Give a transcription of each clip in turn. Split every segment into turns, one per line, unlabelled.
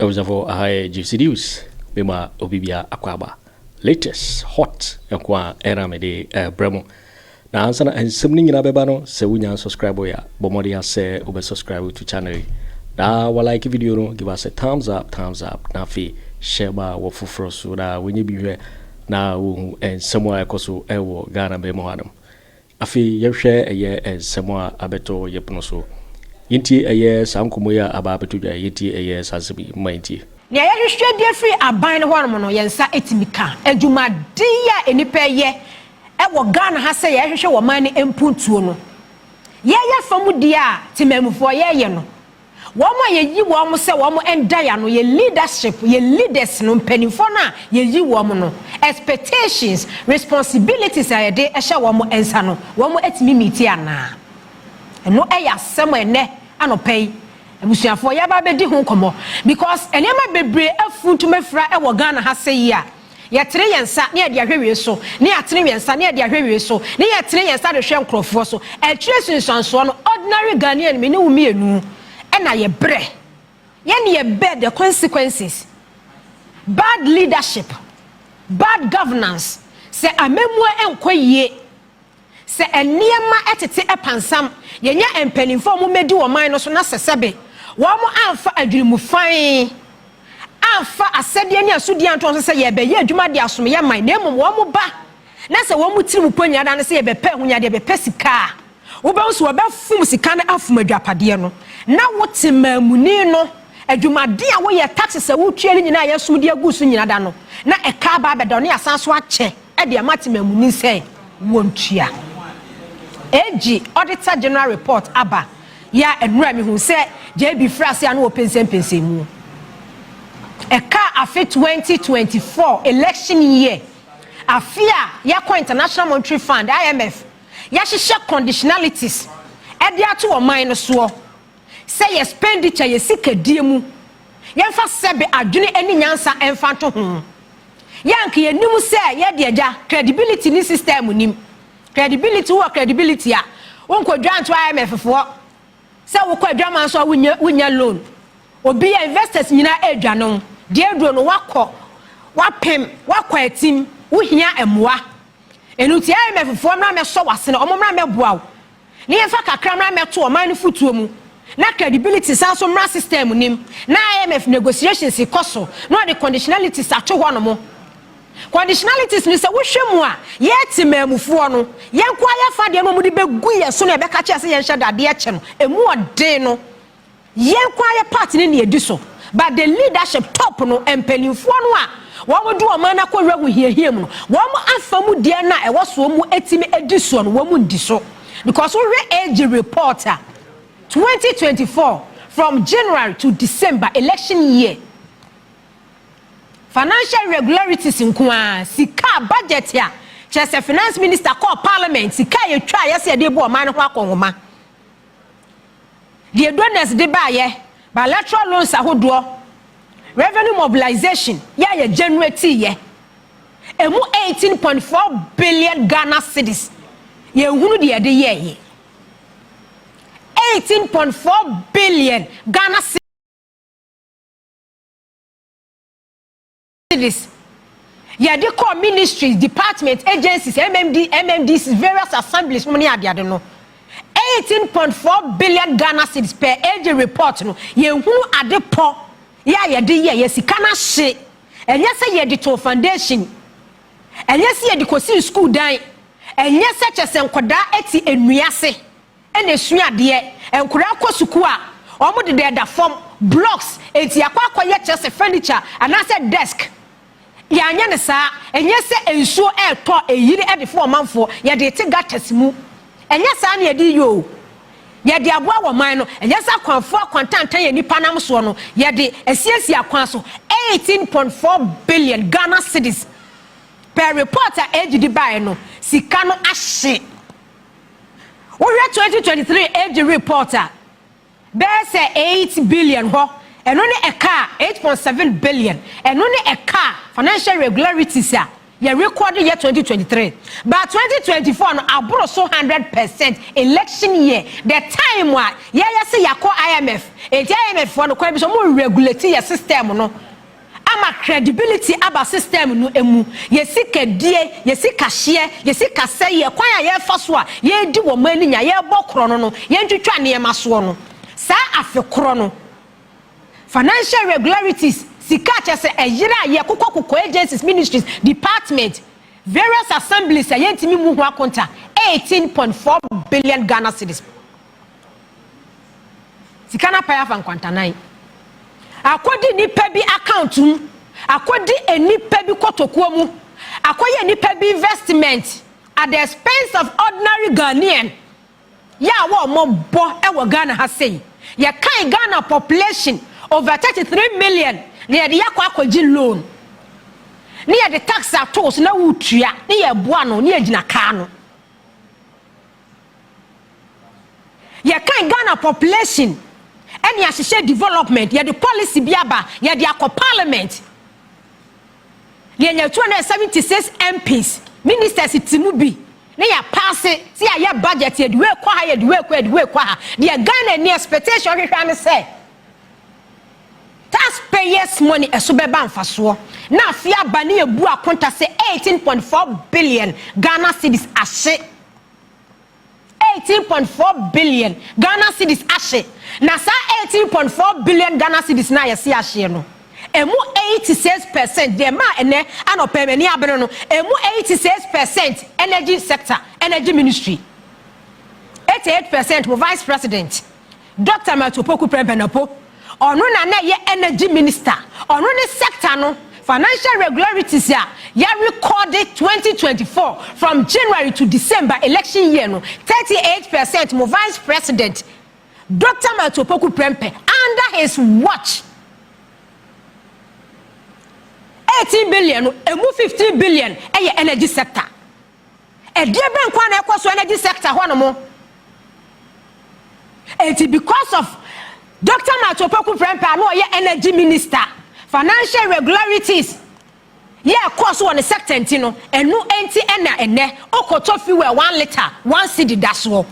Abusuafo, aha yɛ Gypsy News, mema obi bia akɔ. Latest hot ɛko a ɛna mede ɛbrɛ mu. Na ansa na nsɛm no nyinaa bɛba no, sɛ wonya subscribe yɛ, bɔ mmɔden asɛ wobɛ subscribe to channel yi. Na wa like video no, give us a thumbs up, thumbs up. Na afei hyɛ ma wɔ foforɔ so na wɔnyɛ bi hwɛ na wɔhu nsɛm a ɛkɔ so ɛwɔ Ghana bɛn mu hanom. Afei yɛhwɛ ɛyɛ nsɛm a abɛtɔ yɛ pono so. Yɛntie ɛyɛ saa nkɔmmɔ yi a aba abɛtɔ dwa. Yɛntie ɛyɛ saa nsɛm yi ma yɛntie.
Nea yɛhwehwɛ de afiri aban no hɔnom no, yɛn nsa etimi ka adwumaden a nipa yɛ ɛwɔ Ghana ha sɛ yɛhwehwɛ wɔ man no mpuntuo no. Yɛyɛ fam deɛ a temamufoɔ yɛyɛ no, wɔn a yɛyi wɔn sɛ wɔn nda ya no, yɛ leadership, yɛ leaders no, mpanimfoɔ no a yɛyi wɔn no, expectations, responsibilities a yɛde hyɛ wɔn nsa no, wɔn atumi meet anaa? Ɛno ɛyɛ asɛm a ɛnɛ anɔpɛ yi, abusuafoɔ, yɛaba abɛdi ho nkɔmmɔ, because nneɛma bebree afu ntoma fira ɛwɔ Ghana ha sɛ yi a yɛtene yɛn nsa ne yɛde ahwɛ wie so, ne yɛatene yɛn nsa ne yɛde ahwɛ wie so, ne yɛtene yɛn nsa de hwɛ nkurɔfoɔ so. Ɛtwerɛ sunsuansoɔ no, ordinary Ghanaian, mi ne wo mmienu ɛna yɛbrɛ yɛne yɛ bear the consequences. Bad leadership, bad governance, sɛ amammuo nkɔ yie, sɛ nneɛma tete pansam, yɛnyɛ mpanimfoɔ a wɔmmɛdi wɔn man no so na sɛsɛbe wɔn amfa adwirimu amfa asɛdeɛ ne asodie anto so sɛ yɛbɛyɛ adwuma de asom yɛ man, na mmom wɔn ba na sɛ wɔn tiri mu po nyada no sɛ yɛbɛpɛ ahonya de yɛbɛpɛ sika a, wobɛhu so wɔbɛfum sika no, afum adwapadeɛ no, na wote maamuni no adwumaden a woyɛ, taxes a wotua no nyinaa, yɛsom de agu so nyina da no na ɛka aba abɛda ne asan so akyɛ ɛde ama te maamuni sɛ wɔntua. AG, Auditor General report aba yɛ a nnura mi hu sɛ JB fira ase a no wɔ pɛnsɛmpɛnsɛn mu. Ɛka afe 2024 election year, afe a yɛakɔ International Monetary Fund, IMF, yɛahyehyɛ conditionalities ɛde ato ɔman no soɔ sɛ yɛ expenditure, yɛ sikadie mu, yɛmfa sɛbe adwene ne nyansa ɛmfa nto ho. Yɛnka yɛnim sɛ yɛde agya credibility ne system nim credibility, wɔ credibility a wonkɔdwa nto IMF foɔ sɛ wokɔ adwama nso a wonya loan. Obi a investors nyinaa ɛredwa no deɛ aduro no, wakɔ wapem, wakɔ atim, wohia mmoa. Ɛnu ti IMF foɔ mmra mɛsɔ wase no, ɔmo mmra mɛboa wo ne yɛmfa kakra mmra mɛto ɔman no fotuo mu na credibility san so mmra system nim. Na IMF negotiations kɔ so na ɔde conditionalities ato hɔ nom. Conditionalities ni sɛ wohwɛ mu a, yɛte maamufoɔ no, yɛn nko ayɛfa deɛ no ɔmo de bɛgu yɛ so no, yɛbɛka kyerɛ sɛ yɛnhyɛ dadeɛ kyɛ no emu ɔden no, yɛn nko ayɛ part ne ne yɛdi so, but the leadership top no, mpanimfoɔ no a wɔn de ɔman no akɔwura ho hiahia mu no, wɔn afa mu deɛ no a ɛwɔ soɔ mu etimi edi soɔ no, wɔn ndi so, because wohwɛ AG report a 2024 from January to December, election year, financial irregularities nko ara. Sika budget a kyerɛ sɛ finance minister kɔɔ parliament, sika a yɛtwa a yɛsɛ yɛde bu ɔman no ho akɔnhoma deɛ, donors de baayɛ, bilateral loans ahodoɔ, revenue mobilization yɛ a yɛ generate yɛ emu 18.4 billion Ghana cedis, yɛnhunu deɛ yɛde yɛɛyɛ. 18.4 billion Ghana cedis yɛde kɔ ministries, department, agencies, MMD, MMDC, various assemblies mu ne adeade no, 18.4 billion Ghana cedis per AG report no, yɛnhunu ade pɔ yɛ a yɛde yɛ. Yɛ sika no ahye. Ɛnyɛ sɛ yɛde to foundation, ɛnyɛ sɛ yɛde kɔsi school dan, ɛnyɛ sɛ kyɛ sɛ nkɔdaa eti nnua ase ɛna esua adeɛ. Nkɔdaa kɔ sukuu a, wɔn deda ɛda fam blocks, eti akɔ akɔyɛ kyɛ sɛ furniture anaasɛ desk, yɛanyɛ ne saa. Ɛnyɛ sɛ nsuo ɛɛtɔ eyiri ɛde fo ɔmanfoɔ, yɛde te gutters mu, ɛnyɛ saa na yɛde yɛ o. Yɛde aboa wɔ man no, ɛnyɛ sɛ akwanfoɔ akwantantan yɛ nipa nam soɔ no, yɛde asiesie akwan so. 18.4 billion Ghana cedis per report a AG de baeɛ no, sika no ahye. Wohwɛ 2023 AG report a, bɛyɛ sɛ 8 billion hɔ, ɛno ne ɛka a 8.7 billion, ɛno ne ɛka a financial irregularities a Yɛ record yɛ 2023, but 2024 no aboro so 100%. Election year, the time a yɛyɛ sɛ yɛakɔ IMF, eti IMF foɔ no kwan bi so ɔmo regulate yɛ system no ama credibility aba system no emu. Yɛ sika die, yɛ sika hyeɛ, yɛ sika sɛyɛ, kwan a yɛfa so a yɛredi wɔn ani nya, yɛrebɔ korɔ no, yɛntwitwa nneɛma soɔ no, saa afe korɔ no financial irregularities, sika kyɛ sɛ ɛyere a yɛkokɔ kokɔ agencies, ministries, department, various assemblies a yɛntumi mu ho akonta, 18.4 billion Ghana cedis. Sika no apae afa nkwantanan akɔdi nipa bi account mu, akɔdi nipa bi kotokuo mu, akɔyɛ nipa bi investment at the expense of ordinary Ghanaian yɛ a wɔn bɔ ɛwɔ Ghana ha sei. Yɛkan Ghana population over 33 million na yɛde yakɔ akɔgye loan ne yɛde tax ato so na wotua ne yɛboa no ne yɛgyina kaa no. Yɛkan Ghana population ɛne ahyehyɛ development, yɛde policy bi aba, yɛde akɔ parliament, yɛnya 276 MPs, ministers ti mu bi ne yɛ pass si yɛayɛ budget, yɛde wei kɔ ha, yɛde wei kɔ, yɛde wei kɔ ha. Deɛ Ghana ni expectation hwehwɛ ne sɛ taxpayers' money ɛso bɛba mfasoɔ, na afe aba ne yɛbu akonta sɛ 18.4 billion Ghana cedis ahye, 18.4 billion Ghana cedis ahye. Na saa 18.4 billion Ghana cedis na yɛsi ahyeɛ no, emu 86% deɛ maa ɛnɛ anɔpɛ mɛni abere no, emu 86% energy sector, Energy Ministry, 88% mo vice president, Dr Matthew Opoku Prempeh Napo, ɔno na na yɛ energy minister, ɔno ne sector no. Financial irregularities a yɛ record 2024 from January to December, election year no, 38% mo vice president, Dr Matthew Opoku Prempeh, under his watch. 18 billion no, emu 15 billion ɛyɛ energy sector. Ɛdeɛ bɛn kwan na ɛkɔ so energy sector hɔ nom? Eti because of Dr Matthew Opoku Prempeh a na ɔyɛ energy minister, financial irregularities yɛ ɛkɔ so wɔ ne sector nti no, ɛnu nti ɛna ɛnɛ okɔtɔ fuel 1 litre 1 cedi da soɔ.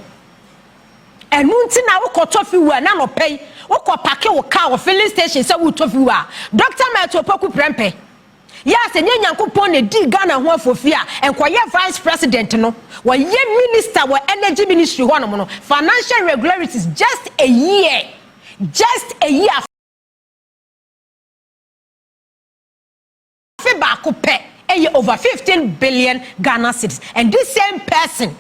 Ɛnu nti na wokɔtɔ fuel na nɔpɛ yi wokɔ park wo car wɔ filling station sɛ wotɔ fuel a, Dr Matthew Opoku Prempeh yɛ asɛ nye Nyankopɔn na di Ghana ho afofi a nkɔyɛ vice president no, wɔyɛ minister wɔ Energy Ministry hɔnom no, financial irregularities just a year, just a year, afe baako pɛ, ɛyɛ over 15 billion Ghana cedis. And this same person,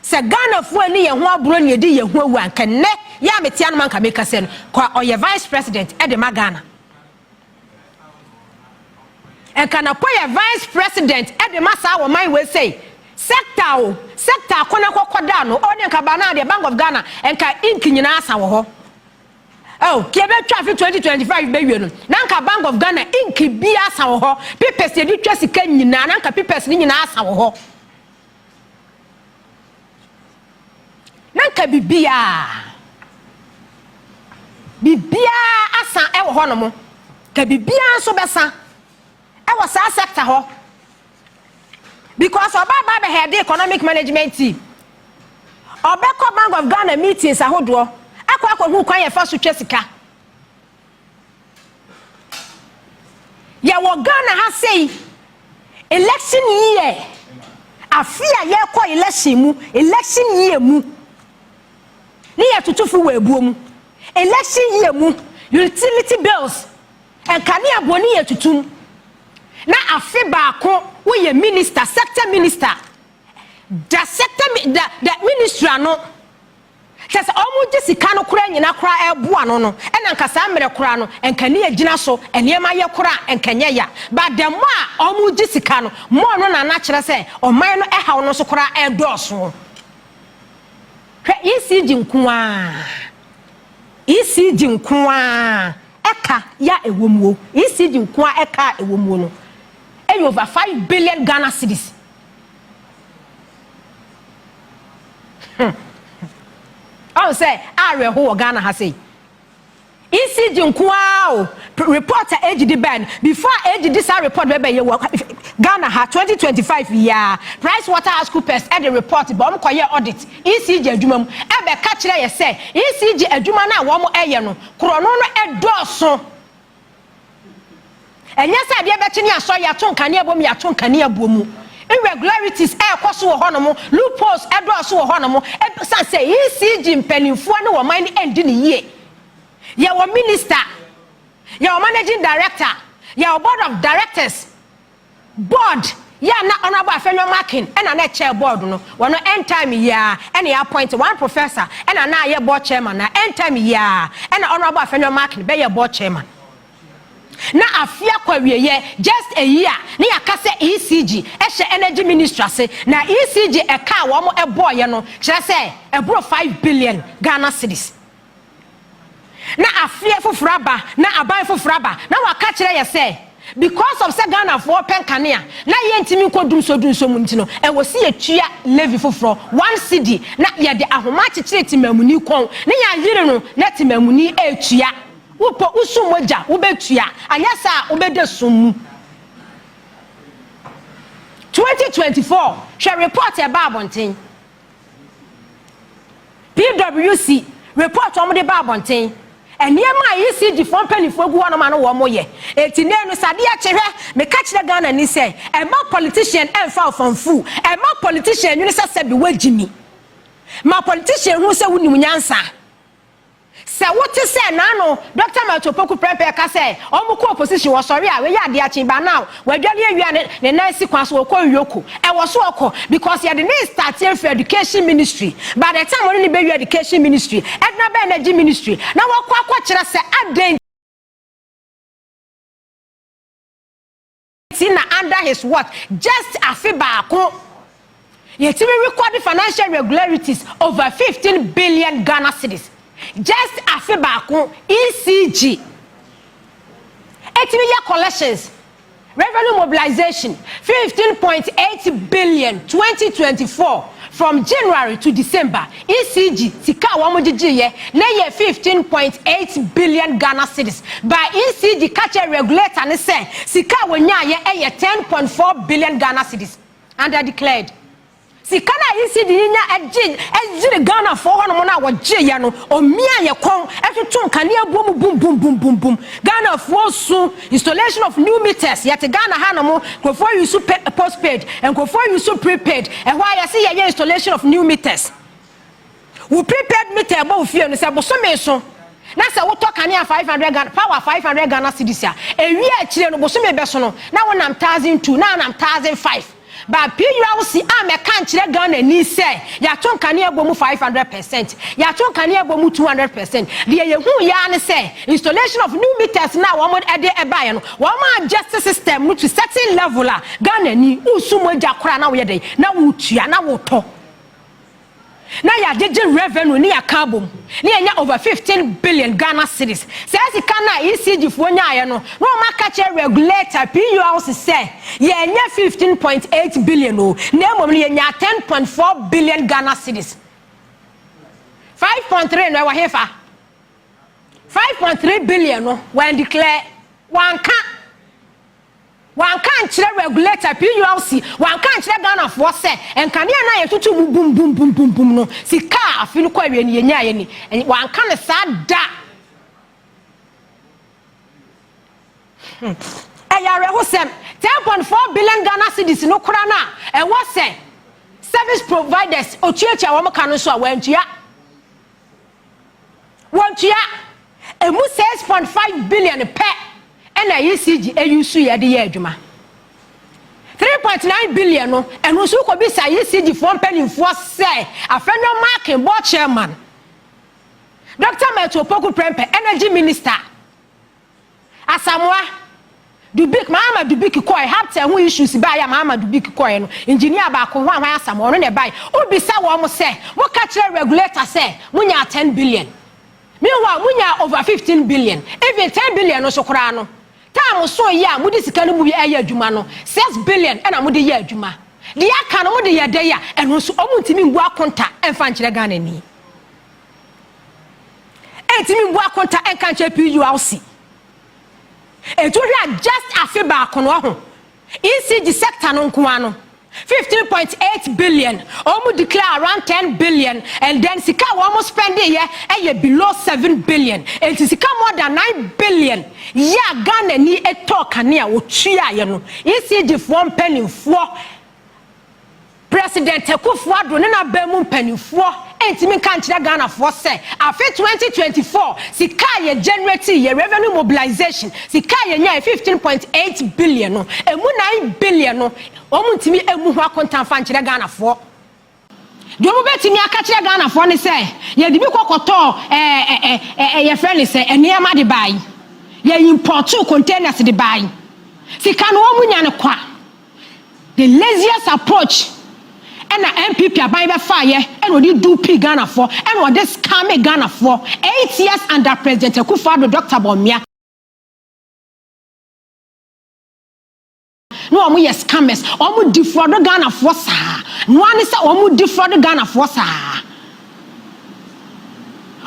sɛ Ghanafoɔ ani yɛn ho aburo ne yɛdi yɛn ho awu, anka nnɛ yɛ a mete anom anka meka sɛ no kɔ ɔyɛ vice president ɛde ma Ghana, nkanapɔ yɛ vice president ɛde ma saa wɔ man wei sɛ sector o, sector akɔnɔ kɔkɔ da no ɔne nka ba naa deɛ Bank of Ghana nka ink nyinaa asa wɔ hɔ. Oh, kí ebetwa afi 2025 bɛwie no, na nka Bank of Ghana ink bi asa wɔ hɔ, papers yɛde twa sika nyinaa, na nka papers ne nyinaa asa wɔ hɔ, na nka bibiaa bibiaa asa ɛwɔ hɔ nom, ka bibiaa nso bɛsa ɛwɔ saa sector hɔ, because ɔbaa ba bɛhɛ de economic management team, ɔbɛkɔ Bank of Ghana meetings ahodoɔ akɔ akɔhu kwan yɛfa so twa sika. Yɛwɔ Ghana ha sei, election year, afe a yɛkɔ election mu, election year mu ne yɛtoto fi wɔ ebuo mu, election year mu utility bills, nkanea bɔ ne yɛ tutum, na afe baako woyɛ minister, sector minister, da sector da ministry ano kyɛ sɛ ɔmo gye sika no koraa nyina koraa ɛboa no, ɛna nka saa mmerɛ koraa no nka ne yɛgyina so nneɛma yɛ koraa nka nyɛ ya. But the more a ɔmo gye sika no more no, nana kyerɛ sɛ ɔman no ɛhaw no nso koraa ɛdɔɔso. Hwɛ, ECG nko ara, ECG nko ara ɛka ya ɛwɔ mu o, ECG nko ara ɛka a ɛwɔ mu no ɛyɛ over 5 billion Ghana cedis. Ɔn sɛ awerɛho wɔ Ghana ha sei, ECG ECG nko ara o. Report a AG de bɛn before AG de saa report bɛbɛ yɛ wɔ Ghana ha, 2025 yia, PricewaterhouseCoopers ɛde report bɛ wɔn kɔyɛ audit ECG adwuma mu, ɛbɛka kyerɛ yɛ sɛ ECG adwuma no a wɔn ɛyɛ no, korɔno no ɛdɔɔso. Ɛnyɛ sɛ adeɛ bɛkye ne asɔ yɛato nkanea bɔ mu, yɛato nkanea bɔ mu, irregularities ɛɛkɔ so wɔ hɔnom, loopholes ɛdɔɔso wɔ hɔnom, ɛsan sɛ ECG mpanimfoɔ ne wɔn man no ɛndi ne yie. Yɛwɔ minister, yɛwɔ managing director, yɛwɔ board of directors. Board yɛ na Honourable Afenyo Markin ɛna na ɛkyɛ board no wɔn end time yia, ɛna yɛ appoint one professor ɛna na ayɛ board chairman. Na end time yia, ɛna Honourable Afenyo Markin bɛyɛ board chairman. Na afe akɔ awieyɛ, just a year, ne yɛaka sɛ ECG ɛhyɛ Energy Ministry ase, na ECG ɛka a wɔn ɛbɔɔyɛ no kyerɛ sɛ ɛboro 5 billion Ghana cedis. Na afeɛ foforɔ aba, na aban foforɔ aba, na waka kyerɛ yɛ sɛ because of sɛ Ghanafoɔ pɛ nkanea na yɛntumi nkɔ dumso dumso mu nti no, ɛwɔ si yɛtua levy foforɔ, 1 cedi, na yɛde ahoma akyekyere temamuni kɔn ne yɛayere no na temamuni etua. Wopɔ wosum mogya, wobɛtua, anyɛ saa wobɛda sum mu. 2024, hwɛ report ɛba abɔnten, PwC report wɔn de ba abɔnten, nneɛma a ECG foɔ mpanimfoɔ gu hɔnom ano wɔn yɛ eti ne no sadeɛ kyehwɛ. Meka kyerɛ Ghana ni sɛ ɛma politician ɛnfa ɔfanfu, ɛma politician nwene sɛ sɛbi wagyi mi ma politician hu sɛ wonim nyansa. Sɛ wote sɛ naano Dr Matthew Opoku Prempeh ka sɛ ɔmo kɔ opposition, wɔsɔre a wɔyɛ adeɛ akyen ba now wɔadwane awia ne nan si kwan so wɔkɔ yoko, ɛwɔ so ɔkɔ because yɛde ne start afiri Education Ministry. By the time wɔne ne bɛwie Education Ministry, ɛdena bɛ Energy Ministry, na wɔkɔ akɔkyerɛ sɛ adɛn ti na under his watch, just afe baako, yɛtumi record financial irregularities over 15 billion Ghana cedis. Just afe baako, ECG etimi yɛ collections, revenue mobilization 15.8 billion 2024. From January to December, ECG sika a wɔn gyegye yɛ na yɛ 15.8 billion Ghana cedis. By ECG kakyɛ regulator ne sɛ sika a wɔnya yɛ ɛyɛ 10.4 billion Ghana cedis under declared. Sika na ECG nya ɛgye ɛgyere Ghana foɔ hɔnom no a wɔgye yɛ no, omia yɛ kɔn ɛtoto nkanea bom bum bum bum bum bum. Ghana foɔ so installation of new meters, yɛte Ghana ha nom, nkurɔfoɔ use postpaid, nkurɔfoɔ use prepaid. Ɛhɔ a yɛsi yɛyɛ installation of new meters, wo prepaid meter ɛbɔ wo fie no, sɛ bosome so na sɛ wotɔ kanea 500 Ghana power, 500 Ghana cedis a, ewie akyire no, bosome bɛ so no na wonam 1,200 na wonam 1,500. Ba PURC a mɛka nkyerɛ Ghana ni sɛ yɛato nkanea bɔ mu 500%, yɛato nkanea bɔ mu 200%. Deɛ yɛhu yaa ne sɛ installation of new meters na wɔn de ɛbaeɛ no, wɔn adjust system no to certain level a Ghana ni nsu mogya koraa na wɔyɛ dɛ na wɔtua na wɔtɔ na yɛagyegye revenue ne yɛaka abom ne yɛnya over 15 billion Ghana cedis. Saa sika no a ECG foɔ nyaeɛ no, na wɔn aka kyerɛ regulator PURC sɛ yɛnya 15.8 billion o, na mmom no yɛnya 10.4 billion Ghana cedis. 5.3 no ɛwɔ hefa? 5.3 billion no wɔn declare, wɔnka, wanka nkyerɛ regulator PURC, wanka nkyerɛ Ghanafoɔ sɛ nkanea no a yɛtutu mu bum bum bum bum bum no, sika a afe no kɔ awie no yɛnyaa yɛ ni. Wanka ne saa da. Ɛyɛ awerɛhosɛm. 10.4 billion Ghana cedis no kora no a ɛwɔ sɛ service providers otuatua wɔn ka no nso a wɔantua, wɔntua. Emu 6.5 billion pɛ ɛna ECG eyi so yɛ de yɛ adwuma. 3.9 billion no, ɛno nso kɔ bisa ECG foɔ mpanimfoɔ sɛ Afenyo Markin, board chairman, Dr Matthew Opoku Prempeh, Energy Minister, Asamoah Dubik, Mahama Dubik kɔɛ Hubtel ho issues baayɛ a, Mahama Dubik kɔɛ no, engineer baako ho ahwan Asamoah, ɔno na ɛbaayɛ. Obisa wɔn sɛ moka kyerɛ regulator sɛ monya 10 billion, meanwhile monya over 15 billion. Even 10 billion no so koraa no, time so yi a mode sika no mu ɛyɛ adwuma no, 6 billion ɛna mode yɛ adwuma. Deɛ aka no mode yɛ dɛ yi a, ɛno nso ɔmo ntumi ngu akonta ɛmfa nkyerɛ Ghana ni. Ɛntumi mbu akonta ɛnka nkyerɛ PURC. Ɛtu hwɛ a, just afe baako no ɔho ECG sector no nko ano 15.8 billion, wɔn declare around 10 billion, and then sika a wɔn spend yɛ ɛyɛ below 7 billion. Eti sika more than 9 billion yɛ a Ghana ni etɔ kanea wotua yɛ no, ECG foɔ mpanimfoɔ, President Akufo Addo ne n'abɛn mu mpanimfoɔ ntumi nka nkyerɛ Ghanafoɔ sɛ afe 2024 sika a yɛ generate yɛ revenue mobilization, sika a yɛnya yɛ 15.8 billion no, emu 9 billion no, wɔn ntumi emu ho akontanfa nkyerɛ Ghanafoɔ. Deɛ wɔn bɛtumi aka kyerɛ Ghanafoɔ ne sɛ yɛde bi kɔkɔtɔɔ ɛɛ ɛɛ yɛfrɛ ne sɛ nneɛma de baa yi, yɛ import containers de baa yi. Sika no wɔn nya no kwa. The laziest approach ɛna NPP aban bɛfa yɛ, ɛna ɔde dupe Ghanafoɔ, ɛna ɔde scam Ghanafoɔ 8 years under President Akufo-Addo, Dr Bawumia. Na wɔn yɛ scammers, wɔn defraud Ghanafoɔ saa. Noa ne sɛ wɔn defraud Ghanafoɔ saa.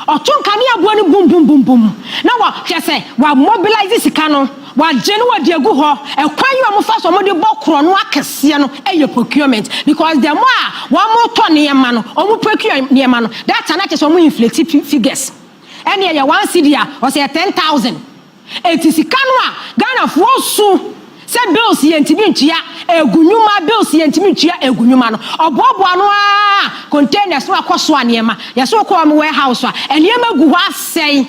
Ɔto nkanea aboa no bum bum bum bum na wa kyɛ sɛ wa mobilize sika no, wagye no, wɔde agu hɔ. Ɛkwan yi a wɔfa so wɔde bɔ korɔ no akɛseɛ no ɛyɛ procurement, because the more a wɔn tɔ nneɛma no, wɔn procure nneɛma no, that time na kyerɛ sɛ wɔn inflate figures. Ɛne ɛyɛ 1 cedi a ɔsɛ yɛ 10,000. Eti sika no a Ghanafoɔ su sɛ bills yɛ ntumi ntua egu nnwuma, bills yɛ ntumi ntua egu nnwuma no, ɔboaboa no aa containers no akɔ so a nneɛma yɛsɛ kɔ wɔn warehouse a nneɛma gu hɔ asɛe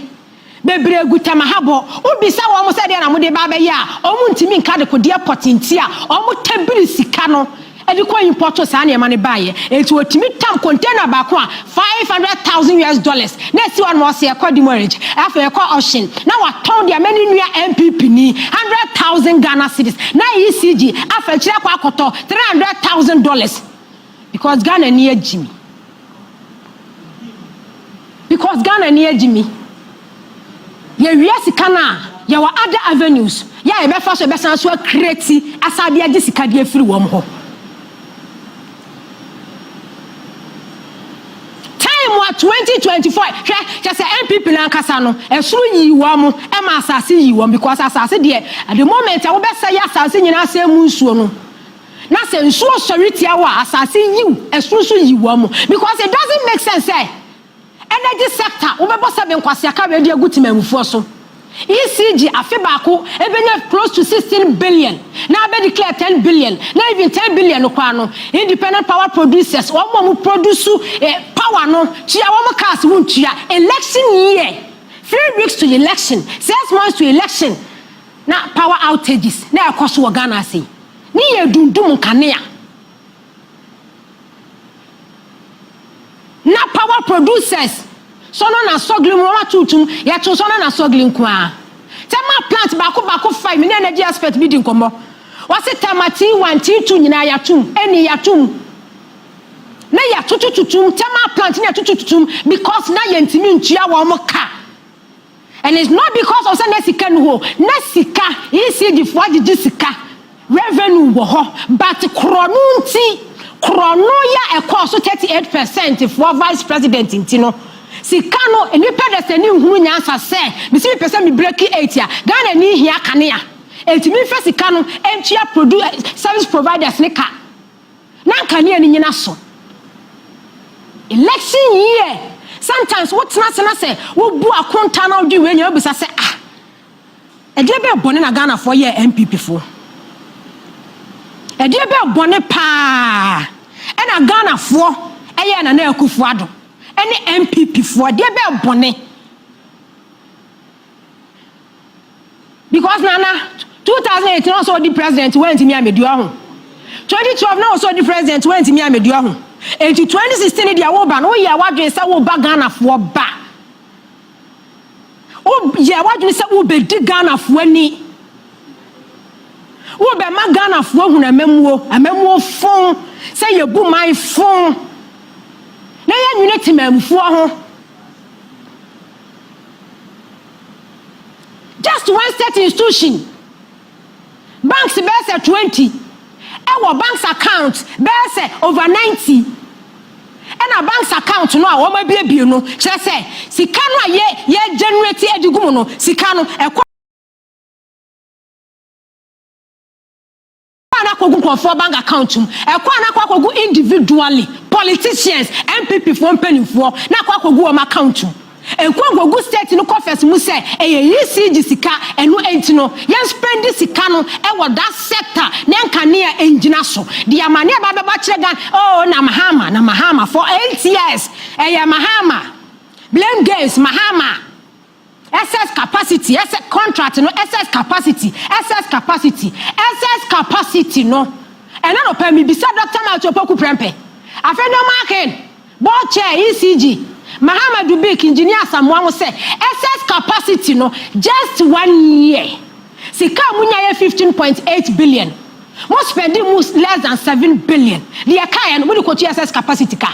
bebree gu Tema harbour. Wobisa wɔn sɛ deɛ na wɔde ba abɛyɛ a, wɔn ntumi nka de kodeɛ pɔtenti a wɔn tabiri sika no ɛde kɔ import saa nneɛma no baayɛ. Eti otumi tam container baako a US$500,000 na esi hɔ nom, ɔsɛ ɛkɔ demurrage, afei ɛkɔ auction, na watɔn deɛ mɛni nua NPP ni 100,000 Ghana cedis, na ECG afa akyire akɔ akɔtɔ $300,000, because Ghana ni agyi mi, because Ghana ni agyi mi. Yɛwia sika no a, yɛwɔ other avenues yɛ a yɛbɛfa so, yɛbɛsan so acreate asade agye sika de afiri wɔn hɔ. Time a 2024, hwɛ, kyɛ sɛ NPP n'ankasa no, ɛsoro yii wɔn mo ɛma asase yii wɔn, because asase deɛ, at the moment a wobɛsɛ yɛ asase nyinaa sɛ mu nsuo no, na sɛ nsuo sɔre tia wɔ a, asase yiw, ɛsoro nso yi wɔn mo, because it doesn't make sense sɛ energy sector wobɛbɔ sɛ nkwasiaka wei de agu temamufoɔ so. ECG afe baako ebenya close to 16 billion na abɛ declare 10 billion, na even 10 billion no koraa no, independent power producers, wɔn a wɔn produce power no, tua wɔn cars wɔn tua. Election year, 3 weeks to election, 6 months to election, na power outages na ɛkɔ so wɔ Ghana ase ne yɛ dundum nkanea, na power producers sɔnɔ na sɔgili mu wɔn atutum yɛto sɔnɔ na sɔgili nkoa. Thermal plant baako baako five ne energy expert bi di nkɔmɔ, wɔsi Tema T1 T2 nyinaa yɛatum, ɛni yɛatum na yɛatoto tutum thermal plant ne yɛatoto tutum, because na yɛntumi ntua wɔn ka. And it's not because of sɛ na sika no hɔ, na sika ECG foɔ agyegye sika, revenue wɔ hɔ, but korɔno nti, korɔno yɛ ɛkɔɔ so 38% foɔ vice president nti no, sika no nipa de sɛ ne nhunu nyansa sɛ mesi mi pɛ sɛ mi break eight a Ghana ni hia kanea, eti mi fɛ sika no ntua produ service providers ne ka na nkanea ni nyina so. Election year, sometimes wotena ase na sɛ wobu akonta na wodi wei nyina, wobisa sɛ, ah, ɛdeɛ bɛɛ bɔne na Ghanafoɔ yɛ NPP foɔ? Ɛdeɛ bɛɛ bɔne paa ɛna Ghanafoɔ ɛyɛ Nana Akufo Addo ɛne NPP foɔ? Ɛdeɛ bɛɛ bɔne? Because Nana 2008 na ɔsɛ ɔdi president, wɔntumi amedi ɔho. 2012 na ɔsɛ ɔdi president, wɔntumi amedi ɔho. Eti 2016 deɛ woba no, woyɛ wadwene sɛ woba Ghanafoɔ ba, woyɛ wadwene sɛ wobɛdi Ghanafoɔ ani, wobɛma Ghanafoɔ hunu amamuo, amamuo fon sɛ yɛbu man fon na yɛnwene temamufoɔ ho. Just one state institution, banks bɛyɛ sɛ 20, ɛwɔ banks account bɛyɛ sɛ over 90. Ɛna banks account no a wɔn abiebie no kyerɛ sɛ sika no a yɛ yɛ generate edi gu mu no, sika no ɛkɔ a akɔgu nkurɔfoɔ bank account mu, ɛkɔ a nakɔ akɔgu individually, politicians, NPP foɔ mpanimfoɔ na akɔ akɔgu wɔn account mu. Nkɔ nkɔgu state no coffers mu sɛ ɛyɛ ECG sika. Ɛno enti no yɛn spend sika no ɛwɔ that sector ne nkanea ngyina so de amane a bɛbɛba kyerɛ Ghana. Oh, na Mahama, na Mahama for 8 years, ɛyɛ Mahama blame games. Mahama excess capacity, excess contract no, excess capacity, excess capacity, excess capacity no. Ɛna no pɛ mi bisa Dr. Matthew Opoku Prempeh, Afenyo Markin, board chair ECG, Mahama Dubik, Engineer Asamoah ho sɛ excess capacity no, just one year sika a munya yɛ 15.8 billion, mo spending mu less than 7 billion. Deɛ kaeɛ no, mo de kɔtu excess capacity ka.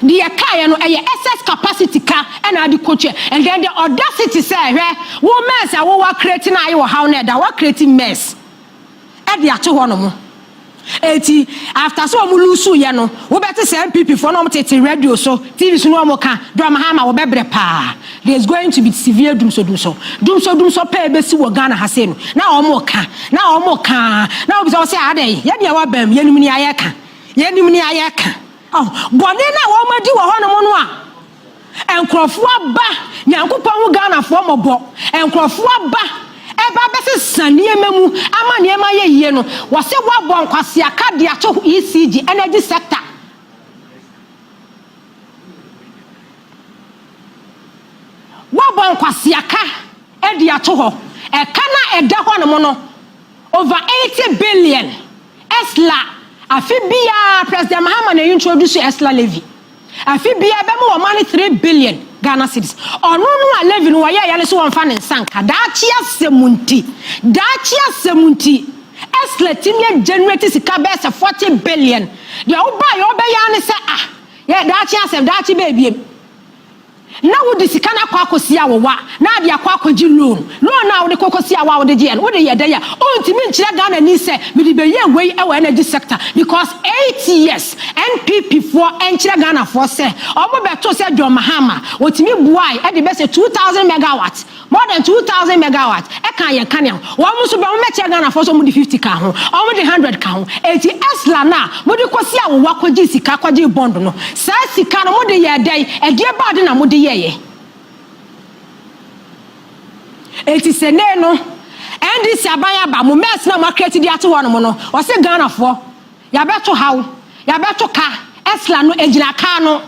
Deɛ kaeɛ no ɛyɛ excess capacity ka ɛna ade kɔtua. And then the audacity sɛ hwɛ wo mess a wowɔ create na ayɛ wɔ haw no, ɛda wɔ create mess ɛde ato hɔ nom. Eti after sɛ wɔn lose yɛ no, wobɛte sɛ NPP foɔ na wɔn tete radio so, TV so na wɔn ka John Mahama wɔbɛbrɛ paa, there is going to be severe dumso dumso dumso dumso pɛɛ bɛsi wɔ Ghana ha sei no. Na wɔn ka, na wɔn ka, na wɔn bisa wɔn sɛ adɛ yɛn deɛ wɔbɛn mu yɛnum ni ayɛ ka, yɛnum ni ayɛ ka. Ɔ bɔnne na wɔn adi wɔ hɔnom no a, nkurɔfoɔ aba, Nyankopɔn ho Ghanafoɔ mmɔbɔ, nkurɔfoɔ aba ɛba bɛsesa nneɛma mu ama nneɛma yɛ yie no, wɔsɛ wɔabɔ nkwasiaka de ato ECG energy sector. Wɔabɔ nkwasiaka de ato hɔ. Ɛka na ɛda hɔ nom no over 80 billion. ESLA, afi biara President Mahama na introduce ESLA levy. Afi biara bɛma wɔn money 3 billion Ghana cedis. Ɔno no a levy no wɔyɛ yɛ no so wɔmfa ne nsa nka. Daakye asɛm nti, daakye asɛm nti, ESLA tumi generate sika bɛyɛ sɛ 40 billion. Deɛ ɔbaa yɛ ɔbɛyɛ ne sɛ, ah, yɛ daakye asɛm, daakye bɛɛbiem na wode sika no akɔ akɔsi awowa na ade akɔ akɔgye loan. Loan a wode kɔkɔsi awowa a wode gye no, wode yɛ dɛ a ɔntumi nkyerɛ Ghana ni sɛ mede bɛyɛ wei wɔ energy sector, because 8 years NPP foɔ nkyerɛ Ghanafoɔ sɛ ɔmo bɛto sɛ John Mahama wɔtumi buae ɛde bɛ sɛ 2000 megawatt, more than 2000 megawatt ɛka yɛn kanea. Wɔn nso bɛ wɔn mɛkyerɛ Ghanafoɔ sɛ wɔn de 50 ka ho, wɔn de 100 ka ho. Eti ESLA na mode kɔsi awowa kɔgye sika, kɔgye bond no, saa sika no mode yɛ dɛn? Ɛdeɛ baade na mode yɛyɛ? Eti sɛ nee no NDC aban aba, mo mess na mo a create de ato hɔ nom no, ɔsɛ Ghanafoɔ yabɛto haw, yabɛto ka. ESLA no egyina kaa no,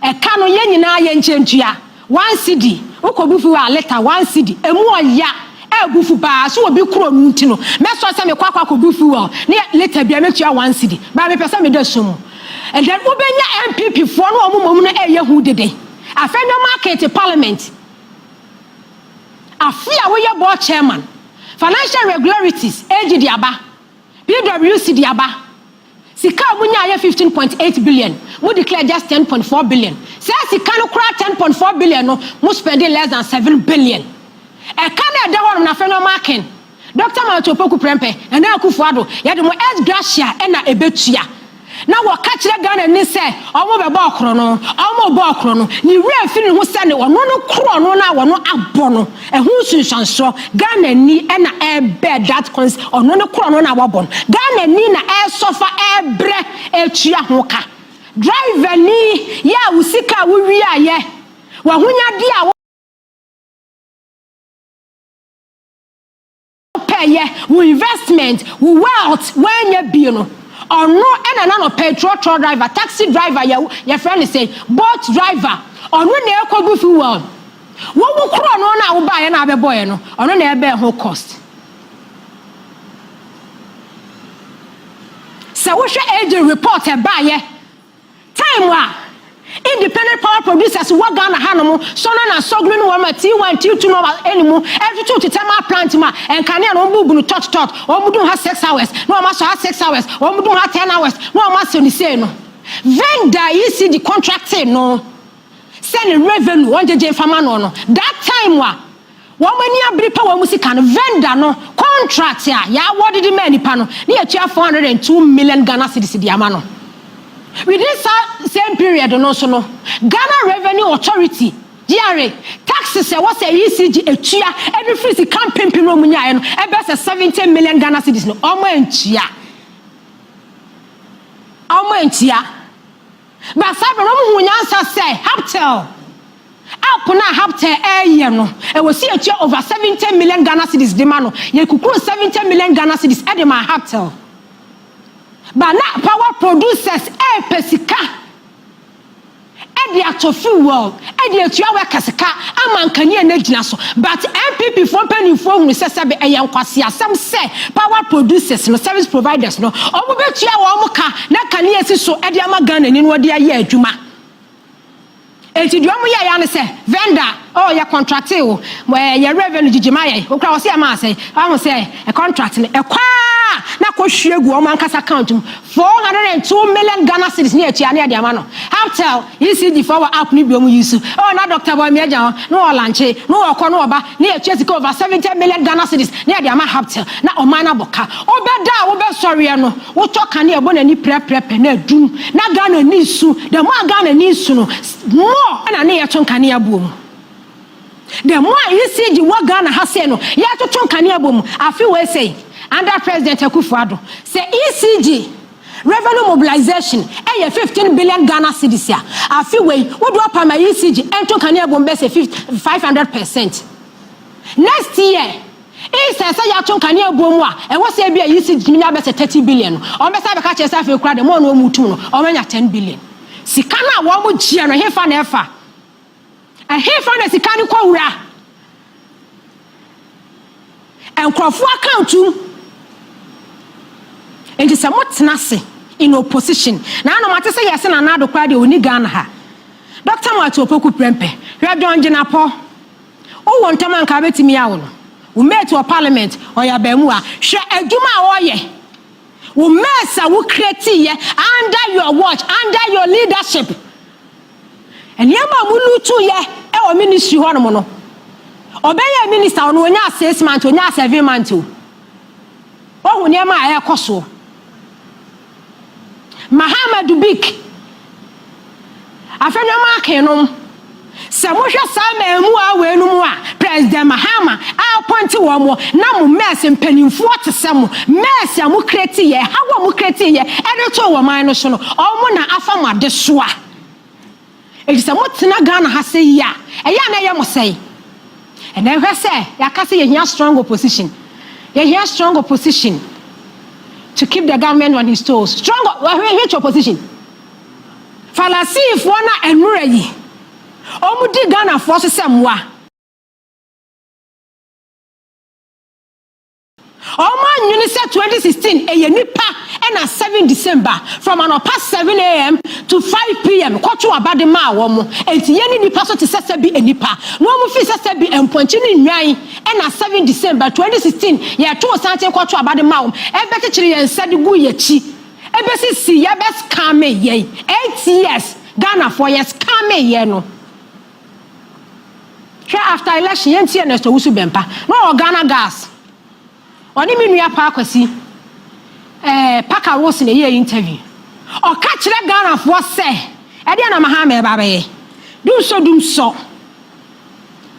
ɛka no yɛn nyinaa yɛ nkyɛntua. 1 cedi wokɔ fuel a, litre 1 cedi emu ɔya ɛɛbu fu paa so. Obi kuro no nti no mɛsɔ sɛ mekɔ akɔbu fuel ne litre bia mɛtua 1 cedi baa mepɛ sɛ meda so mu. And then wobɛnya NPP foɔ no, ɔmo mom no ɛyɛ hu dede. Afei no market parliament afe a woyɛ board chairman, financial irregularities, AG de aba, PwC de aba. Sika a munya ayɛ 15.8 billion, mo declare just 10.4 billion. Saa sika no koraa, 10.4 billion no, mo spending less than 7 billion. Ɛka na ɛda hɔ nom na afei no ɔmo Dr. Matthew Opoku Prempeh, Nana Akufo Addo, yɛde mo ex gratia ɛna ebetua. Na wɔka kyerɛ Ghana ni sɛ ɔmo bɛbɔ ɔkorɔ no, ɔmo bɔ ɔkorɔ no ne wura firi ne ho sɛ ne ɔno no korɔ no na wɔno abɔ no ɛho nsunsuansoɔ Ghana ni ɛna ɛbɛ that cons. Ɔno no korɔ no na wɔbɔ no, Ghana ni na ɛsɔfa, ɛbrɛ, ɛtua ho ka. Driver ni yɛ a wo sika a wowie ayɛ w'ahonyadeɛ a wopɛyɛ, wo investment, wo wealth woanya bie no, ɔno ɛna na no petrol truck driver, taxi driver, yɛ yɛfrɛ no sɛ boat driver, ɔno na ɛkɔgu fuel. Wɔn wo korɔ no na wobaeɛ na abɛbɔeɛ no, ɔno na ɛbɛn ho cost. Sɛ wohwɛ AG report ɛbaeɛ time a Independent Power Producers wɔ Ghana hanom sɔnna na sɔgunu no wɔn ma T1 T2 no wɔn anim ɛtutu te thermal plant mu a nkanea no wɔn bubu no tot tot, wɔn dum ha 6 hours na wɔn asɔ ha 6 hours, wɔn dum ha 10 hours na wɔn asɔ ne sei no. Vendor ECG contracting no sɛ ne revenue wɔn gyegye nfama no, that time a Wɔn ani abere pɛ wɔn sika no. Vendor no contract a yɛawɔ dede maa nipa no ne yɛtua 402 million Ghana cedis de ama no. Within saa same period no nso no, Ghana Revenue Authority, GRA, taxes ɛwɔ sɛ ECG etua ɛde firi sika mpempem na wɔn nyaeɛ no ɛbɛ sɛ 70 million Ghana cedis no, wɔn antua, wɔn antua. Basa bɛ wɔn hu nyansa sɛ Hubtel app na Hubtel ɛɛyɛ no, ɛwɔ si etua over 70 million Ghana cedis de ma no. Yɛ kukuru 70 million Ghana cedis ɛde ma Hubtel ba. Na power producers ɛɛpɛ sika ɛde atɔ fuel ɛde atua workers ka ama nkanea no gyina so, but NPP foɔ mpanimfoɔ hunu sɛ sɛbe ɛyɛ nkwasiasɛm sɛ power producers no, service providers no, wɔn bɛtua wɔn ka na kanea si so ɛde ama Ghana ni no wɔde ayɛ adwuma. Eti deɛ ɔmo yɛ ya ne sɛ vendor, oh, yɛ contract o, ɛɛ yɛ revenue gyigyi ma yɛ okura wɔsi ɛma asɛ ɔmo sɛ ɛ contract no ɛkwaa na kɔ hwie gu ɔmo ankasa account mu, 402 million Ghana cedis ne atua ne ɛde ama no. Hubtel, ECG fo wɔ app ne bi ɔmo yi so, oh, na Dr. Bawumia agya hɔ na ɔlaunche na ɔkɔ na ɔba ne atua sika over 70 million Ghana cedis ne ɛde ama Hubtel na ɔman no abɔ ka. Ɔbɛda a wobɛsɔreɛ no, wotɔ kanea ɛbɔ n'ani prɛprɛpɛ na adum na Ghana ni su. The more Ghana ni su no, more ɛna ne yɛto nkanea buo mu. The more ECG wɔ Ghana ha sɛ no yɛtoto nkanea bɔ mu. Afe wei sɛ under President Akufo-Addo sɛ ECG revenue mobilization ɛyɛ 15 billion Ghana cedis a, afe wei wode ɔpama ECG ɛnto nkanea bɔ mu bɛ sɛ 500%. Next year instead sɛ yɛato nkanea bɔ mu a, ɛwɔ sɛ bi a ECG tumi nya bɛ sɛ 30 billion no, ɔmo bɛsɛ abɛka kyerɛ sɛ afei kura de mo ɔno ɔmo tum no, ɔmo anya 10 billion. Sika no a wɔn gyeɛ no, ɛhefa na ɛfa? Ɛhefa na sika no kɔ wura nkurɔfoɔ account mu? Nti sɛ motena ase in opposition na anam ate sɛ yɛsɛ Nana Addo koraa deɛ ɔni Ghana ha. Dr. Matthew Opoku Prempeh, hwɛ John Jinapor, wowɔ ntam anka bɛtumi awo no, wo mate wɔ parliament, ɔyɛ abaamu a hwɛ adwuma a ɔyɛ wo mess a wo create yɛ under your watch, under your leadership. Nneɛma a mo loot yɛ ɛwɔ ministry hɔnom no, ɔbɛyɛ minister ɔno onya 6 months, onya 7 months o, ɔhu nneɛma a ɛrekɔ soɔ. Mahamadu Bik afei nneɛma akenom sɛ mohwɛ saa maamu a wei no mu a President Mahama appoint wɔn mo na mo mess, mpanimfoɔ te sɛ mo mess a mo create yɛ haw a mo create yɛ ɛde to wɔ man no so no, ɔmo na afa mo ade soa. Eti sɛ motena Ghana ha sɛ yi a, ɛyɛ a na ɛyɛ mo sɛe. Ɛnna ɛhwɛ sɛ yɛaka sɛ yɛhia strong opposition, yɛhia strong opposition to keep the government on his toes. Strong which opposition? Falasifoɔ na ɛnura yi wɔn di Ghanafoɔ so sɛ mmoa. Wɔn anwene sɛ 2016 ɛyɛ nipa ɛna 7 December from anɔpa 7 a.m. to 5 p.m. kɔto aba de maa wɔn. Eti yɛn ni nipa so te sɛ sɛ bi nipa na wɔn fi sɛ sɛ bi mpɔnkye ne nwan ɛna 7 December 2016 yɛto santen kɔto aba de maa wɔn, ɛbɛkyekyere yɛn nsa de gu yɛn akyi, ɛbɛsisi yɛbɛ scam yɛn 8 years. Ghanafoɔ yɛ scam yɛn no. Hwɛ, after election yɛn ti yɛ Ernest Owusu Bempah na ɔwɔ Ghana Gas, ɔne me nua paa Kwasi Parker Wilson ɛyɛ interview. Ɔka kyerɛ Ghanafoɔ sɛ ɛdeɛ na Mahama ɛba bɛyɛ dumsɔ dumsɔ.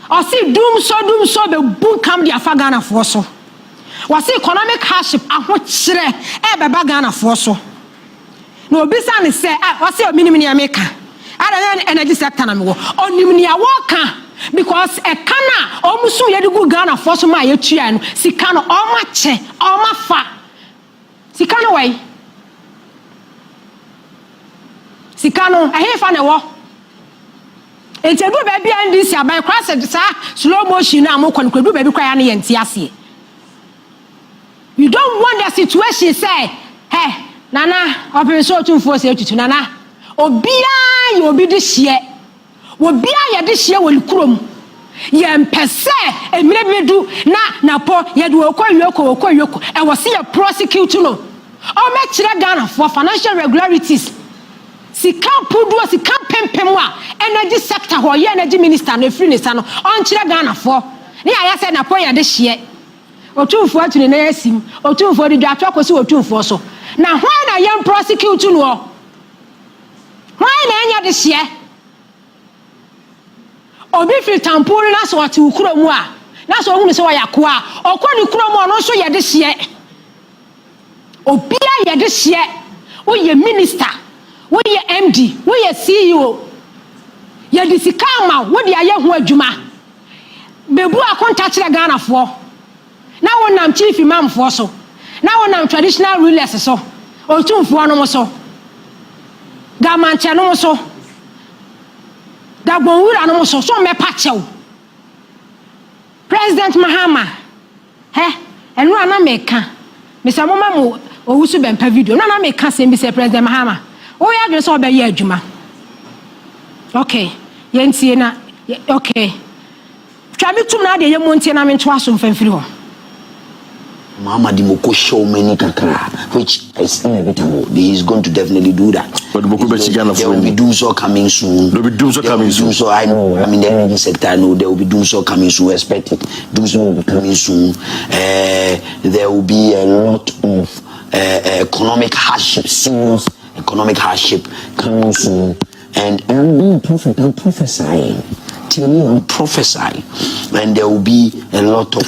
Ɔsi dumsɔ dumsɔ bɛbu nkam de afa Ghanafoɔ so. Wɔsi economic hardship, ahokyerɛ ɛbɛba Ghanafoɔ so. Na obisa ne sɛ a ɔsi ominim nea meka ada yɛ energy sector na mewɔ, ɔnim nea wɔka because ɛka no a ɔmo sum yɛde gu Ghanafoɔ so ma a yɛtua no, sika no ɔmo akyɛ, ɔmo afa sika no. Wɔyi sika no ɛhefa na ɛwɔ? Nti edu baabi a NDC aban kora sɛ saa slow motion no a mokɔ no kora, edu baabi kora ya ne yɛn ti aseɛ. You don't want the situation sɛ ɛ nana ɔpem sɛ Otumfoɔ sɛ etutu nana obiara yɛ obi de hyɛ, obiara yɛ de hyɛ wɔ ne kurom. Yɛmpɛ sɛ mmerɛ bi du na napɔ yɛde wɔkɔ yoko wɔkɔ yoko. Ɛwɔ sɛ yɛ prosecute no, ɔmɛkyerɛ Ghanafoɔ financial irregularities, sika mpuduo, sika mpempem a energy sector hɔ ɔyɛ energy minister no efiri ne nsa no, ɔnkyerɛ Ghanafoɔ. Ne yɛayɛ sɛ Napo yɛ dehyeɛ. Otumfoɔ atu ne nan asim. Otumfoɔ de dwatoa kɔsi Otumfoɔ so. Na hwan na yɛn prosecute noɔ? Hwan na ɛnyɛ dehyeɛ? Obi firi Tampuri na sɛ ɔte wo kuro mu a, na sɛ ɔhunu sɛ ɔyɛ akoa a, ɔkɔ ne kuro mu ɔno nso yɛ dehyeɛ. Obiara yɛ dehyeɛ. Woyɛ minister, woyɛ MD, woyɛ CEO. Yɛde sika ama wo, wode ayɛ ho adwuma. Bɛbu akonta kyerɛ Ghanafoɔ. Na wonam chief imamfoɔ so, na wonam traditional rulers so, otumfoɔ nom so, Gamankyɛ nom so, Dagbonwura nom so, so mmɛpa kyɛw. President Mahama, hɛ, ɛno a na meka, mesɛ moma mo Owusu Bɛmpa video, na na meka sɛm bi sɛ President Mahama, woyɛ adwene sɛ ɔbɛyɛ adwuma. Okay, yɛntie na, okay. Twa me tum na adeɛ yɛ mu ntie na mentoa so mfa mfiri hɔ.
Mahama de moko show many kakra, which is inevitable. He is going to definitely do that.
But moko bɛkyi Ghana.
There will be dumsor coming soon.
There will be dumsor
There will
coming
be
soon.
Dumsor, I know. I'm in the energy sector. I know there will be dumsor coming soon. Expect it. Dumsor will be coming soon. There will be a lot of economic hardship, serious economic hardship coming soon. And I'm being prophet. I'm prophesying. Tell me, I'm prophesying, and there will be a lot of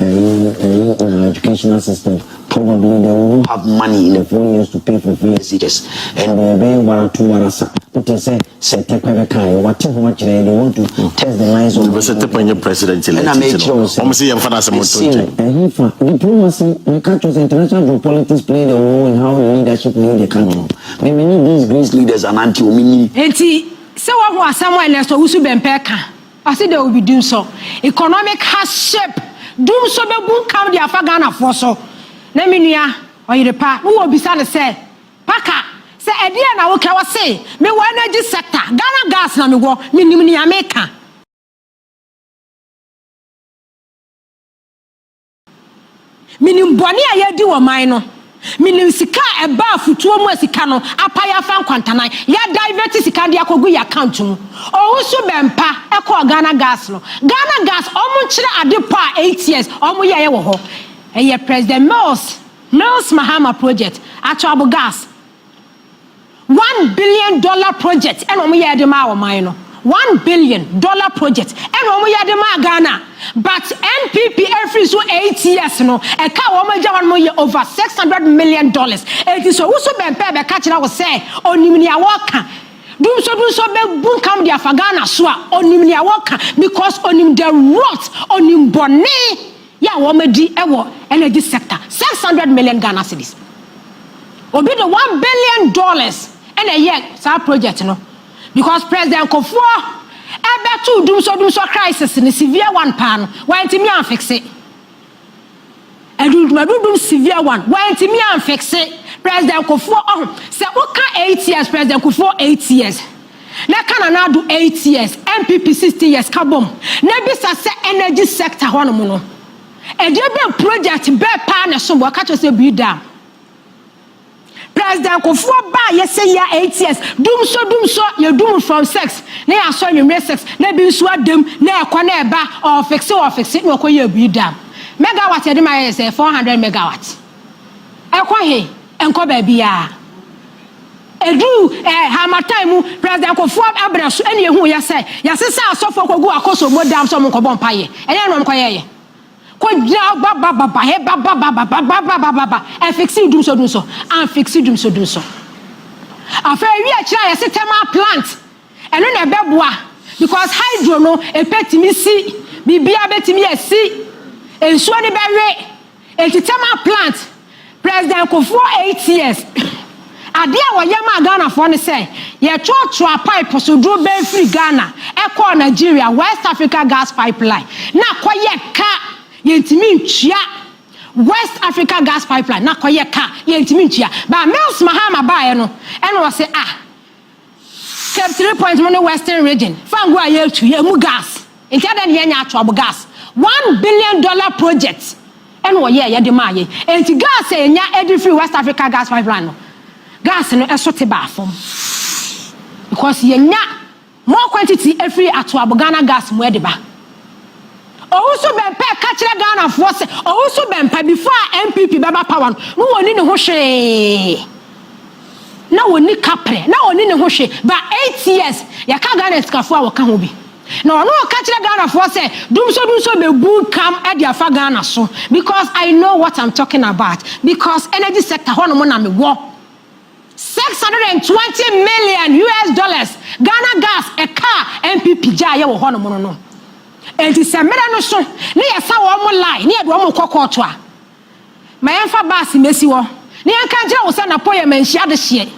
in our educational system. Probably they will not have money in the 4 years to pay for free SHS, and they will be one two one sa. But they say, say what they want to test the lines of.
Sɛ Tepa nyɛ president elect
Ɛna
no
mekyerɛ wo sɛ
ɔmo sɛ yɛmfa no asɛm nto nkyɛn.
Ɛhefa diplomacy, meka kyerɛ sɛ international geopolitics play the role in how the leadership lead the country. Me me need these great leaders anante omi ni.
Enti sɛ woahu asɛm a Ernest Owusu Bɛmpɛ ka, ɔse there will be dumsor, economic hardship, dumsor bɛbu nkam de afa Ghanafoɔ so. Na me nua ɔyere pa wowɔ bisa no sɛ paka sɛ ɛdeɛ na woka wɔ se mewɔ energy sector, Ghana Gas na mewɔ, menim nea meka. Menim bɔne a yɛdi wɔ man no, menim sika a ɛba afotuo mu a sika no apa yɛafa nkwantanan yɛadivert sika de akɔgu yɛ account mu. Owusu Bɛmpa ɛkɔɔ Ghana Gas no, Ghana Gas ɔmo nkyerɛ ade pa a 8 years ɔmo yɛyɛ wɔ hɔ. Ɛyɛ President Mills Mahama project, Atoabo Gas, $1 billion project ɛna ɔmo yɛ de maa ɔman no. $1 billion project ɛna ɔmo yɛ de maa Ghana, but NPP efiri so 8 years no, ɛka a wɔn agya hɔ no yɛ over $600 million. Eti so Owusu Bɛmpɛ bɛka kyerɛ wɔ sɛ onim nea wɔka, dumso dumso bɛ bu nkam de afa Ghana so a, onim nea wɔka because onim the rot, onim bɔne yɛ a wɔn adi ɛwɔ energy sector. 600 million Ghana cedis, obi de $1 billion ɛna ɛyɛ saa project no because President Kufuor ɛbɛto dumso dumso crisis ne severe one paa no, wɔntumi amfix. Adudum severe one, wɔntumi amfix. President Kufuor ɔho sɛ woka 8 years, President Kufuor 8 years na ka Nana Addo 8 years, NPP 16 years ka bom na bisa sɛ energy sector hɔnom no, ɛdeɛ bɛ project bɛɛ paa na so wɔka kyerɛ sɛ Bui Dam. President Kufuor baa yɛsɛ yɛ 8 years, dumso dumso, yɛdum from 6 na yɛasɔ anwummerɛ 6 na bi nso adam na ɛkɔ na ɛba. Ɔfixe ɔfixe na ɔkɔ yɛ Bui Dam. Megawatt yɛde ma yɛ sɛ 400 megawatt. Ɛkɔ he? Ɛnkɔ baabiara. Edu harmattan mu, President Kufuor abrɛ so ɛna ehu yɛ sɛ yɛsesa asɔfo kɔgu Akosombo Dam sɛ ɔmo nkɔbɔ mpaeɛ. Ɛnyɛ na ɔmo kɔyɛyɛ kɔgyina babababa he babababababababa. Ɛfixe dumso dumso, amfixe dumso dumso. Afei wi akyerɛ a yɛsɛ thermal plant, ɛno na ɛbɛboa because hydro no ɛpɛtumi si biribiara bɛtumi asi nsuo no bɛwe. Eti thermal plant, President Kufuor 8 years, adeɛ a wɔyɛ maa Ghanafoɔ no sɛ yɛtoatoa pipe so duro bɛn firi Ghana ɛkɔɔ Nigeria, West Africa Gas Pipeline, na kɔyɛ ka yɛntumi ntua. West Africa Gas Pipeline na kɔyɛ ka yɛntumi ntua. Ba Mills Mahama baeɛ no, ɛna wɔsɛ ah, Cape Three Point mu ne Western Region fango a yɛtu yɛ mu gas, nti adan ne yɛnya Atoabo Gas, $1 billion project ɛna wɔyɛ yɛde maa yɛ. Nti gas a yɛnya ɛde firi West Africa Gas Pipeline no, gas no ɛso te baa fam because yɛnya more quantity efiri Atoabo Ghana Gas mu ɛde ba. Owusu Bempah ka kyerɛ Ghanafoɔ sɛ Owusu Bempah, before a NPP bɛba power no, na wɔni ne ho hwee, na wɔni kaprɛ, na wɔni ne ho hwee. But 8 years, yɛka Ghana sikafoɔ a wɔka ho bi na ɔno ɔka kyerɛ Ghanafoɔ sɛ dumso dumso bɛbu kam de afa Ghana so, because I know what I'm talking about, because energy sector hɔnom na mewɔ. US$620 million Ghana Gas ɛka NPP gya a yɛwɔ hɔnom no. Nti sɛ mmerɛ no so ne yɛsa wɔn mo line ne yɛde wɔn mo kɔ kɔɔto a, ma yɛmfa baasi mesi hɔ ne yɛnka nkyerɛ wo sɛ Napo yɛ manhyia de hyeɛ.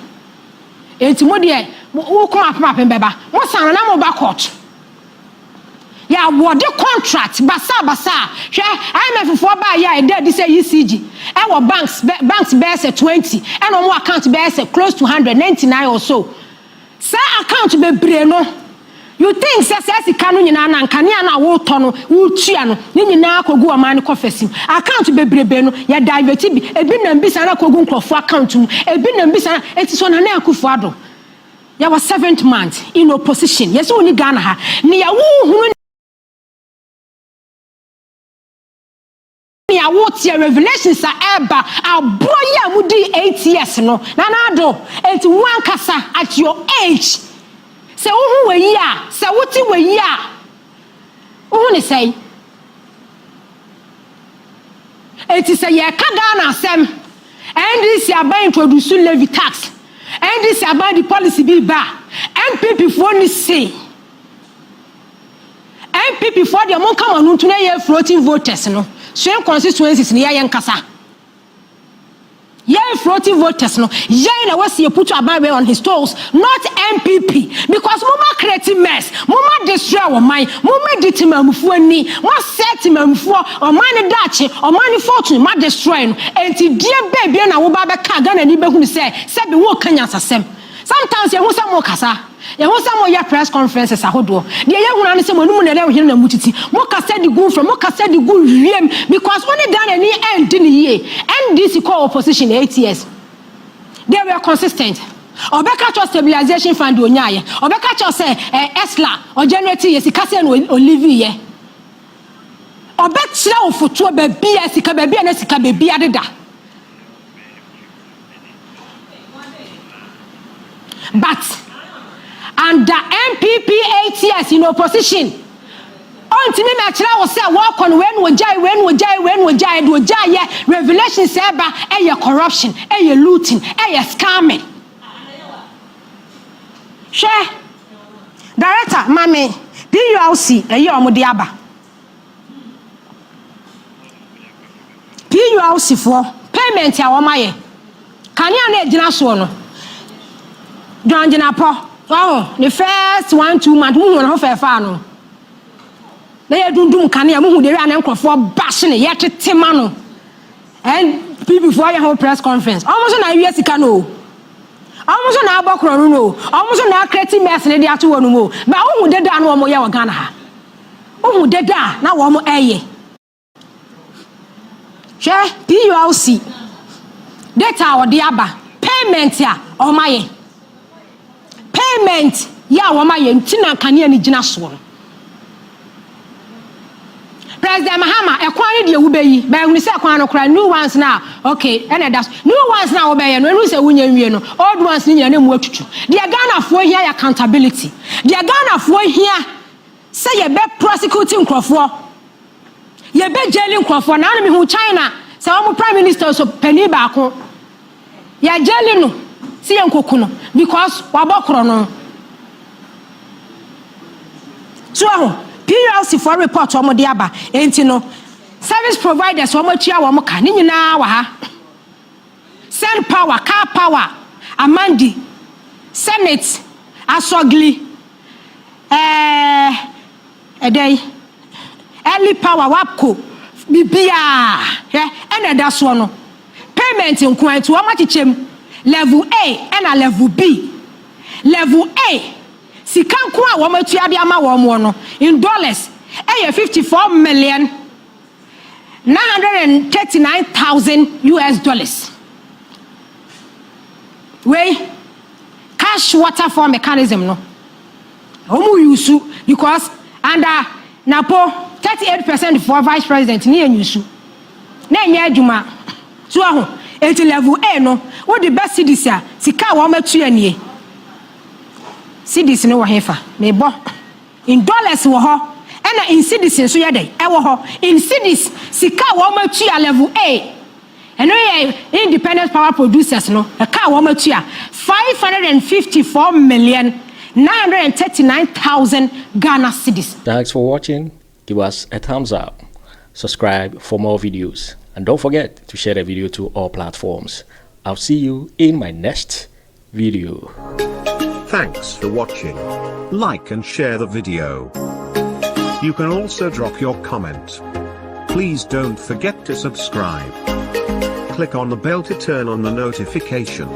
Nti mo deɛ, wo kɔn apem apem bɛba mo san no na mo ba court. Yɛawɔde contract basabasa. Hwɛ, IMF foɔ baa yɛ a, ɛda adi sɛ ECG ɛwɔ banks bɛyɛ sɛ 20, ɛna wɔn account bɛyɛ sɛ close to 199 or so. Saa account bebree no, you think sɛ sɛ sika no nyinaa na nkanea no a wotɔ no, wotua no ne nyinaa kɔgu ɔman no kɔfɛsi mu? Account bebrebe no, yɛ divert bi, ebi nam bi saa na kɔgu nkurɔfoɔ account mu, ebi nam bi saa. Eti so Nana Akufo Addo, yɛwɔ seventh month in opposition, yɛsɛ wɔn ni Ghana ha nea wohunu, nea woteɛ, revelations a ɛreba aboɔ yi a mudi 8 years no. Nana Addo, eti wo ankasa at your age, sɛ wohu wɔ yi a, sɛ wote wɔ yi a, wohu ne sɛn? Eti sɛ yɛka Ghana asɛm, NDC aban introduce levy tax, NDC aban di policy bi ba, NPP foɔ ni se NPP foɔ deɛ, monka mo ano nto na yɛ floating voters no, swing constituencies no, yɛyɛ nkasa. Yɛn floating voters no, yɛn na wɔsi eputu aban wei on his toes, not NPP, because mo ma create mess, mo ma destroy ɔman, mo ma di temamufoɔ ani, mo asɛ temamufoɔ ɔman ne daakye, ɔman ne fortune, ma destroy no. Eti die beebie na wo ba bɛka Ghana ni bɛhunu sɛ sɛbi wo ka nyansasɛm. Sometimes yɛn ho sɛ mo kasa, yɛn ho sɛ mo yɛ press conferences ahodoɔ deɛ, yɛn huna ne sɛ mo anim na ɛdɛ ohene na mo titi mo kasa de gu nfra, mo kasa de gu wiem, because wɔn ne Ghana ni ɛndi ne yie. NDC kɔ opposition 8 years, they were consistent. Ɔbɛka kyerɛ stabilization fund onyaayɛ, ɔbɛka kyerɛ sɛ ESLA ɔgenerate yɛ sika sɛ no olivi yɛ, ɔbɛkyerɛ wo fotoɔ baabi a sika, baabi a na sika baabi adeda. But under NPP 8 years in opposition, ɔntumi mɛkyerɛ wo sɛ wɔkɔ no, wei na ogyae, wei na ogyae, wei na ogyae de ogyae yɛ. Revelation sɛ ɛba, ɛyɛ corruption, ɛyɛ looting, ɛyɛ scamming. Hwɛ, director, mame PURC ɛyɛ ɔmo de aba. PURC foɔ payment a wɔn ayɛ, kanea na egyina soɔ no, John Jinapor ɔho ne first 1-2 month, muhu ne ho fɛɛfɛ ano na yɛ dundum kanea, muhu de wi a ne nkurɔfoɔ bahyɛ ne yɛtete ma no. NPP foɔ yɛ ho press conference, ɔmo nso na awie sika no o, ɔmo nso na abɔ korɔ no no o, ɔmo nso na acreate mess ne de ato wɔn mu o. Ba wohu deda a na wɔn yɛ wɔ Ghana ha, wohu deda a na wɔn ɛyɛ. Hwɛ, PURC data a wɔde aba, payment a wɔn ayɛ, payment yɛ a wɔn ayɛ nti na kanea no gyina soɔ no. President Mahama, ɛkwan no deɛ wobɛyi bɛhunu sɛ ɛkwan no kora, new ones na okay, ɛna ɛda so. New ones na wobɛyɛ no, ɛnu sɛ wonya nwie no, old ones no nyina na mu atutu. Deɛ Ghanafoɔ hia yɛ accountability. Deɛ Ghanafoɔ hia sɛ yɛbɛ prosecute nkurɔfoɔ, yɛbɛ jail nkurɔfoɔ. Na ano mehu China sɛ wɔn prime minister so panin baako, yɛ jail no si yɛn nkoku no because wabɔ korɔ no so. Ɛho PURC foɔ report wɔn de aba, enti no service providers wɔn atua wɔn ka ne nyinaa wɔ ha: Cenpower, Karpower, Amandi, Cenit, Asogli, ɛdɛn, Early Power, WAPCO, bibiaa. Hwɛ, ɛna ɛda soɔ no, payment nko ara. Nti wɔn akyekyɛ mu level A ɛna level B. Level A sika nko a wɔn atua de ama wɔn wɔ no in dollars ɛyɛ US$54,939,000. Wei cash waterfall mechanism no wɔn use because under Napo. 38% foɔ vice president ne yɛ nyusu na ɛnyɛ adwuma so aho. Eti level A no, wode bɛ cedis a, sika a wɔn atua nie. Cedis no wɔ hefa? Mebɔ in dollars wɔ hɔ, ɛna in cedis nso yɛ dɛ ɛwɔ hɔ. In cedis, sika a wɔn atua level A, ɛno yɛ independent power producers no, ɛka a wɔn atua 554,939,000 Ghana cedis.
Thanks for watching. Give us a thumbs up, subscribe for more videos, and don't forget to share the video to all platforms. I'll see you in my next video.
Thanks for watching. Like and share the video. You can also drop your comment. Please don't forget to subscribe. Click on the bell to turn on the notification.